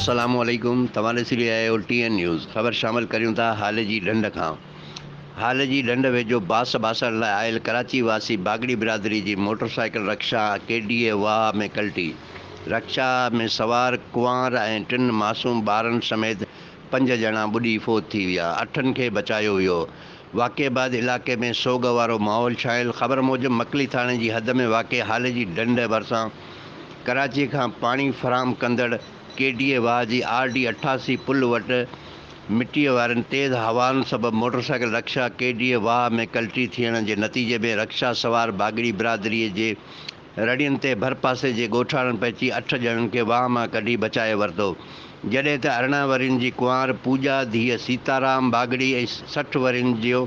السلام عليڪم توهان ڏسي رهيا آهيو ٽي اين نيوز خبر شامل ڪريون ٿا هاليجي ڍنڍ کان هاليجي ڍنڍ ويجهو باس باسڻ لاء آيل ڪراچي واسي باگڙي برادري جي موٽر سائيڪل رڪشا ڪي ڊي اي واهه ۾ ڪلٽي رڪشا ۾ سوار ڪنوار ۽ ٽن معصوم ٻارن سميت پنج ڄڻا ٻڏي فوت ٿي ويا اٺن کي بچايو ويو واقعي بعد علائقي ۾ سوڳ وارو ماحول ڇانيل خبر موجب مڪلي ٿاڻي جي حد ۾ واقع هاليجي ڍنڍ ڀرسان ڪراچي کان پاڻي فراهم ڪندڙ ڪي ڊي اي واهه جي آر ڊي 88 پل وٽ مٽيء وارين تيز هوائن سبب موٽرسائيڪل رڪشا ڪي ڊي اي واهه ۾ ڪلٽي ٿيڻ جي نتيجي ۾ رڪشا سوار باگڙي برادري جي رڙين تي ڀرپاسي جي ڳوٺاڻن پهچي اٺ ڄڻن کي واهه مان ڪڍي بچائي ورتو جڏهن ته 18 ورهين جي ڪنوار پوڄا ڌيء سيتارام باگڙي ۽ 60 ورهين جو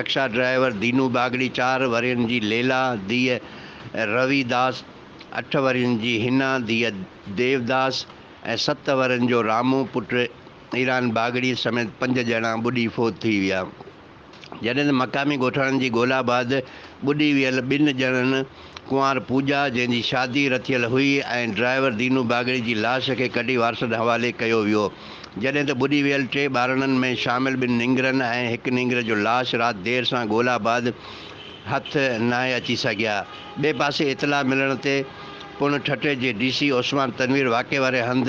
رڪشا ڊرائيور دينو باگڙي چار ورهين جي ليلا ڌيء روي داس، اٺ ورهين جي حنا ڌيء ديوداس ۽ ست ورهين جو رامو پٽ ايران باگڙي سميت پنج ڄڻا ٻڏي فوت ٿي ويا. جڏهن ته مقامي ڳوٺاڻن جي ڳولا بعد ٻڏي ويل ٻن ڄڻن ڪنوار پوڄا جنهن جي شادي رٿيل هئي ۽ ڊرائيور دينو باگڙي جي لاش کي ڪڍي وارثن حوالي ڪيو ويو جڏهن ته ٻڏي ويل ٽي ٻارڙن ۾ شامل ٻن نينگرن ۽ هڪ نينگر جو لاش رات دير سان ڳولا بعد هٿ ناهي اچي سگهيا. ٻئي پاسي اطلاع ملڻ تي پڻ ٺٽي جي ڊي سي عثمان تنوير واقعي واري هنڌ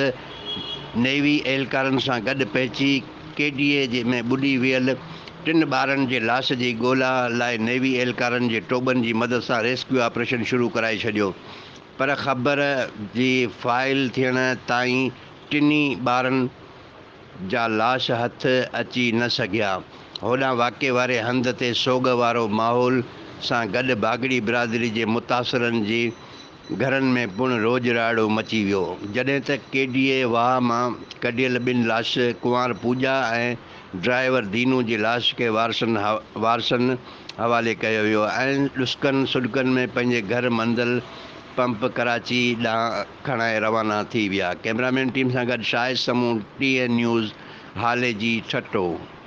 نيوي اهلڪارن سان گڏ پهچي ڪي ڊي اي جي ۾ ٻڏي ويل ٽن ٻارن جي لاش جي ڳولا لاء نيوي اهلڪارن جي ٽوٻن جي مدد سان ريسڪيو آپريشن شروع ڪرائي ڇڏيو پر خبر جي فائل ٿيڻ تائين ٽنهي ٻارن جا لاش هٿ اچي نه سگهيا. هوڏانهن واقعي واري هنڌ تي سوڳ وارو ماحول سان گڏ باگڙي برادري جي متاثرن جي گهرن ۾ پڻ روڄ راڙو مچي ويو. جڏهن ته ڪي ڊي اي واهه مان ڪڍيل ٻن لاش ڪنوار پوڄا ۽ ڊرائيور دينو جي لاش کي وارثن وارثن حوالي ڪيو ويو ۽ ڏسڪن سڏڪن ۾ پنهنجي گهر منزل پمپ ڪراچي ڏانهن کڻائي روانا ٿي ويا. ڪئميرامين ٽيم سان گڏ Shahid Samoon, T N news, Haliji, Thatta.